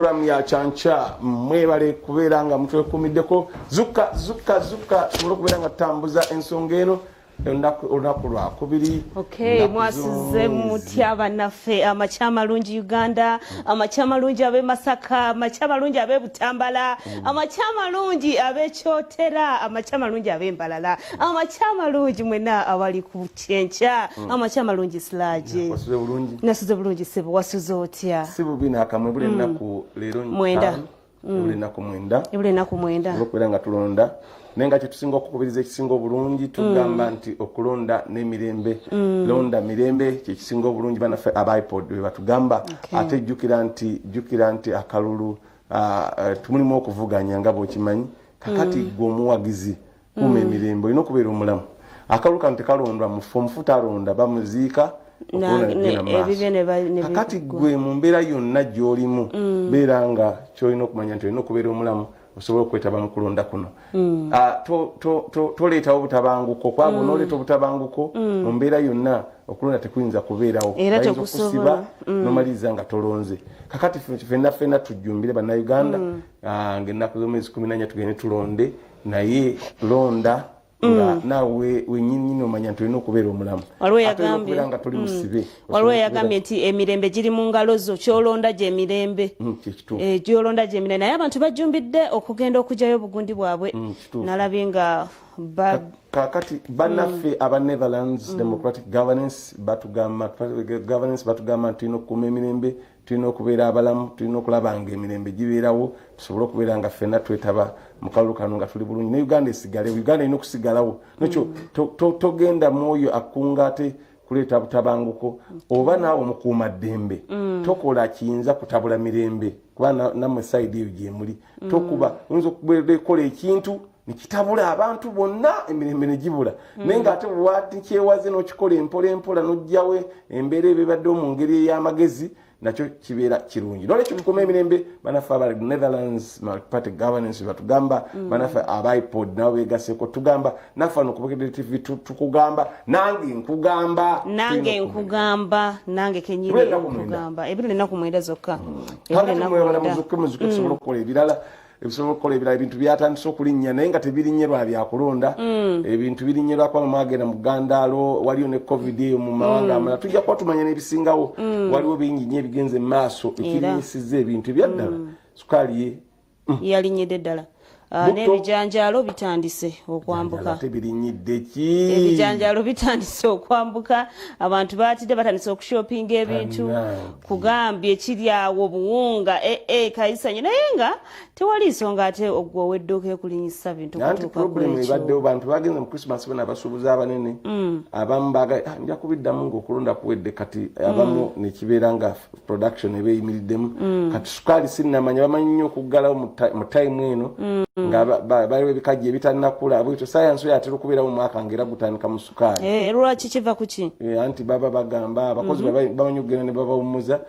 Program ya Kyankya, mwebale kubeera nga mutwekuumiddeko. Zukka zukka zukka tusobole okubeera nga tutambuza ensonga eno olunaku lwakubiri. Okay, mwasuze mutya bannaffe? Amakya amalungi Uganda, amakya amalungi ab'e Masaka, amakya amalungi ab'e Butambala, amakya amalungi ab'e Kyotera, amakya amalungi ab'e Mbalala, amakya amalungi mwena abali ku Kyenkya, amakya amalungi Silage. Wasuze bulungi? Nasuze bulungi sebo, wasuze otya? Si bubi n'akamwe. Buli ennaku leero 9. 5, buli ennaku 9. Ebula ennaku 9. Olwokubeera nga tulonda, naye nga kyetusinga okukubiriza, ekisinga obulungi, tugamba nti okulonda n'emirembe, londa mirembe, kyekisinga obulungi. Banaffe aba IPOD bwe batugamba. Ate jjukira nti akalulu tumulimu okuvuganya nga bw'okimanyi. Kakati gwe omuwagizi, kuuma emirembe, olina okubeera omulamu. Akalulu kano tekalondwa mufu, omufu talonda, bamuziika, okulonda negenda mu maaso. Ebibye ne Kakati bigwa. Gwe mu mbeera yonna gy'olimu, beera nga kyolina okumanya nti olina okubeera omulamu osobole okwetaba mu kulonda kuno. Ah, toleetawo butabanguko, kubanga onooleeta obutabanguko mu mbeera yonna, okulonda tekuyinza kubeerawo. Era Bayinza tekusobola. okukusiba nomaliriza nga tolonze. Kakati ffenna ffenna tujjumbire, Bannayuganda, ng'ennaku z'omwezi 14 tugende tulonde. Naye londa nga naawe wenyininyini omanya nti olina okubeera omulamu. Waliwo Ate olina yagambye okubeera nga toli musibe. Waliwo yagambye nti emirembe giri mu ngalo zo, kyolonda gyemirembe. Kyekituufu. Eh, gyolonda gyemirembe. Naye abantu bajjumbidde okugenda okugyayo obugundi bwabwe. Kituufu. Nalabye nga ba Kakati bannaffe aba Netherlands Democratic Governance batugamba, governance batugamba nti tulina okukuuma emirembe, tulina okubeera abalamu, tulina okulaba nga emirembe gibeerawo, tusobole okubeera nga ffenna twetaba mu kalulu kano nga tuli bulungi, ne Uganda esigalewo. Uganda erina okusigalawo. Nekyo togenda mwoyo akunga ate kuleeta butabanguko, oba naawe omukuuma ddembe tokola kiyinza kutabula mirembe, kuba nammwe side eyo gyemuli tokuba oyinza okukola ekintu nekitabula abantu bonna, emirembe negibula. Naye ngaate bwakyewaze n'okikola empola empola, n'ojjawo embeera eba ebaddewo mu ngeri ey'amagezi, nakyo kibeera kirungi. Nolwekyo tukuuma emirembe. Banaffe aba Netherlands Party Governance batugamba, banaffe aba IPOD nabo begaseko tugamba, naffe wano ku Bukedde TV tukugamba, nange nkugamba. Nange tulina okukuuma. Nkugamba nange kenyini. Ebula ennaku 9. Nkugamba ebula ennaku 9 zokka. Ebula Kakati ennaku mwebala 9. muzuke muzuke, tusobole okukola ebirala, ebisobola okukola ebirala. Ebintu byatandise okulinnya, naye nga tebirinnye lwa byakulonda. Ebintu birinnye lwakuba mwagenda mu gandaalo, waliyo ne COVID eyo mu mawanga amalala. Tujja kuba tumanya n'ebisingawo. Waliwo bingi nnyo ebigenze mu maaso ekirinyisizza ebintu ebyaddala. Sukaali ye Yalinnyidde ddala. Ah, Butto. N'ebijanjaalo bitandise okwambuka. Ate birinnyidde ki? Ebijanjaalo bitandise okwambuka. Abantu batidde, batandise okushopinga ebintu. Bannange. Kugambye kiri awo buwunga ee kayisanye, naye nga tewali nsonga ate ogwe ow'edduuka ekulinyisa bintu Anti kutuuka problem ku ebaddewo, ekyo. bantu bagenze mu Christmas bona, abasuubuzi abanene abamu baga, "Ah, nja kubiddamu ngaokulonda kuwedde." Kati abamu nekibeera nga production eba eyimiriddemu. Kati sukaali sinnamanya, bamanyi nnyo okuggalawo mu time eno nga baliwo ebikajjo ebitannakula bwetyo. Sayansi oyo atera okubeerawo mu mwaka ngaera gutandika mu sukaali. Eh, lwaki kiva ku ki? Eh, anti baba bagamba abakozi bamanyi okugenda ne babawummuza,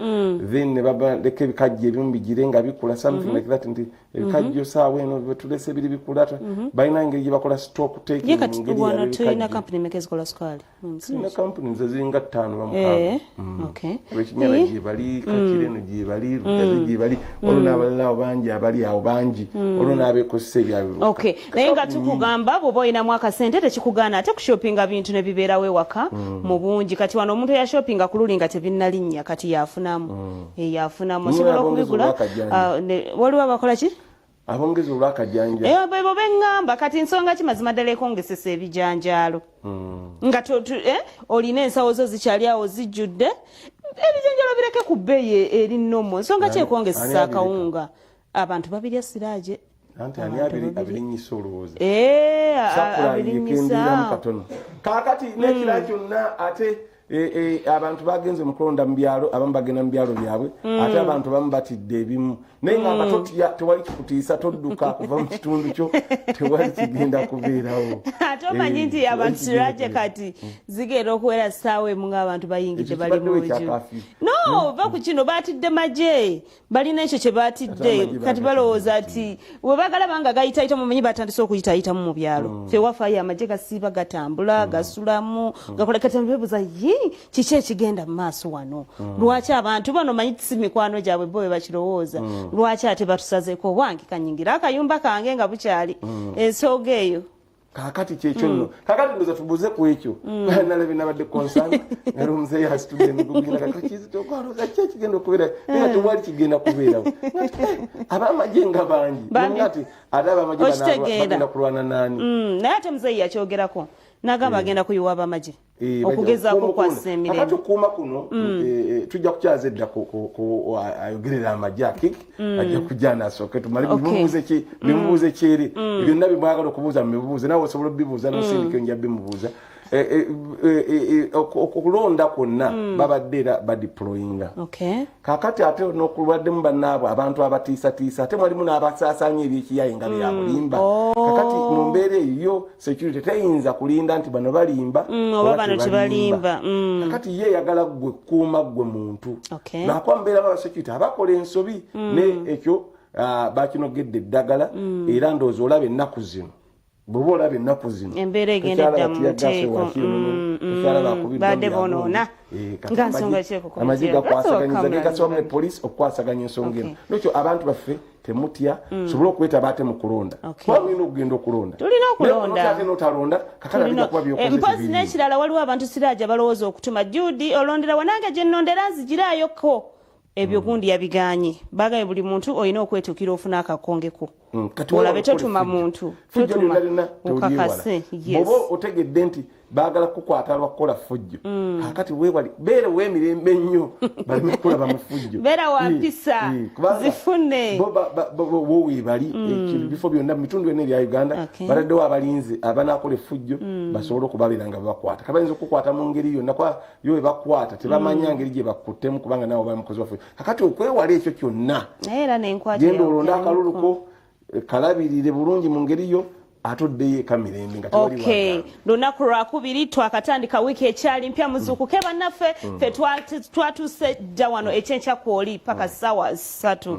then ne babaleka ebikajjo ebimu bigire nga bikula, something like that, nti ebikajjo saawa eno betulese biri bikula. Balina engeri gye bakola stock taking Ye mu kati ngeri wano tulina yabebikajjo. Kampuni meka ezikola sukaali mu nsi? Tulina kampuni nze ziringa ttaano bamukaaga. Eh, okay. Lwekinyala gyebali, Kakireno gyebali, Lugazi gyebali, waliwo n'abalala awo bangi abali awo bangi, waliwo n'abeekozesa ebyabwe bokka. Okay, naye nga tukugamba, bw'oba olinamu akasente tekikugaana ate kushopinga bintu ne bibeerawo ewaka mu bungi. Kati wano omuntu eyashopinga ku luli nga tebinnalinnya, kati yafunamu. Eh, yafunamu. Mulimu Osobola abongeza okubigula. olw'akajanja. Ah, waliwo abakola ki? Abongeza olwakajanja. Eh, bebo beŋŋamba. Kati nsonga ki mazima ddala ekongesesa ebijanjaalo nga olina ensawo zo zikyali awo zijjudde? Ebijanjaalo bireke ku bbeeyi eri nnomo. Nsonga ki Ani ekongesesa abireka? akawunga? Abantu babirya, Siraaje. Anti ani Abantu babiri. abirinnyisa olowooza? Eh, Supply abirinyisa. ekendeeramu katono. Kaakati n'ekirala kyonna ate abantu bagenze mu kulonda mu byalo, abamu bagenda mu byalo byabwe, ate abantu abamu batidde ebimu. Naye ngamba totya, tewali kikutiisa, todduka kuva mu kitundu kyo, tewali kigenda kubeerawo. Ate omanyi Eh, nti tewali abantu kigenda Siraje kubeerawo. kati zigenda okuwera ssaawa 1 ng'abantu bayingidde Ekyo bali kibaddewo mu nju. ekyakafyu. No, va ku kino, batidde magye, balina ekyo kye Ate batidde. amagye Kati bagatidde balowooza nti we bagalaba nga gayitayita, mumanyi batandise okuyitayitamu mu byalo. Ffe wafaayo amagye gasiiba gatambula, gasulamu, gakola. Kati bebuuza ye Kiki ekigenda mu maaso wano? Lwaki abantu bano, manyi si mikwano gyabwe, bo bwe bakirowooza, lwaki ate batusazeeko? Obwange kanyingira akayumba kange nga bukyali ensonga eyo. Kakati kyekyo nno. Kakati ndoza tubuze ku ekyo. Nalabye nabadde concern nali omuzeeyi asitudde emigugu kakizitokwaloza ki ekigenda okubeera, naye nga tewali kigenda kubeerawo. Abamagye nga bangi ati ate abamagye bagenda kulwana nani? Naye ate muzeeyi yakyogerako nagamba agenda kuyiwa abamagye okugezaako okwassa emirembe. Kakati okukuuma kuno, tujja kukyaza edda ayogerera amagye akik ajja kujja nasooke tumale bimubuuze kyeri. Byonna bimwagala okubuuza mubibuuze, nawe osobola obibuuza nosindika, nja bimubuuza. Okulonda kwonna babadde era badeployinga. Kakati ate nokulwaddemu bannaabwe abantu abatiisatiisa, ate mwalimu n'abasaasaanya ebyekiyaye nga byabulimba. Kakati mu mbeera eyo security teyinza kulinda nti bano balimba oba bano tebalimba. Kakati ye eyagala ggwe kuuma ggwe muntu, nakuba mubeeramu abasecurity abakola ensobi, ne ekyo bakinogedde eddagala. Era ndowooza olaba ennaku zino, bw'oba olaba ennaku zino embeera egenda edda mu nteeko, badde bonoona nga nsonga. Amagye gakwasaganyiza gegasobamu ne poliisi okukwasaganya ensonga eno. Nekyo abantu baffe temutya, sobole okwetaba ate mu kulonda, kuba mulina okugenda okulonda. Tulina okulonda. Ate notalonda, kakati alijja kuba byokoze. Mpozi n'ekirala, waliwo abantu siraaja balowooza okutuma Judi olondera wanange gye nnondera nzigiraayoko ebyo. Gundi yabiganye, bagambye buli muntu olina okwetuukira ofune akakongeko. Olabe totuma muntu, totuma okakase. Bwoba otegedde nti baagala kukwata lwakukola fujjo, kakati weewali beera ow'emirembe ennyo, baleme kulaba mu fujjo. Beera wa mpisa, zifune. Bo weebali bifo byonna mu bitundu byonna ebya Uganda, bataddewo abalinzi abanaakola effujjo basobole okubabeera nga babakwata. Kabayinza okukwata mu ngeri yonna, kuba yo we bakwata tebamanya ngeri gye bakuttemu, kubanga naawe oba mukozi waffe. Kakati okwewala ekyo kyonna, genda olonde akaluluko, kalabirire bulungi mu ngeri yo, ate oddeyo eka mirembe nga tewali. Okay, lunaku lwakubiri twakatandika, wiiki ekyali mpya. Muzuukuke bannaffe. Ffe twatuuse dda wano ekyenkya kwoli paka ssaawa 3.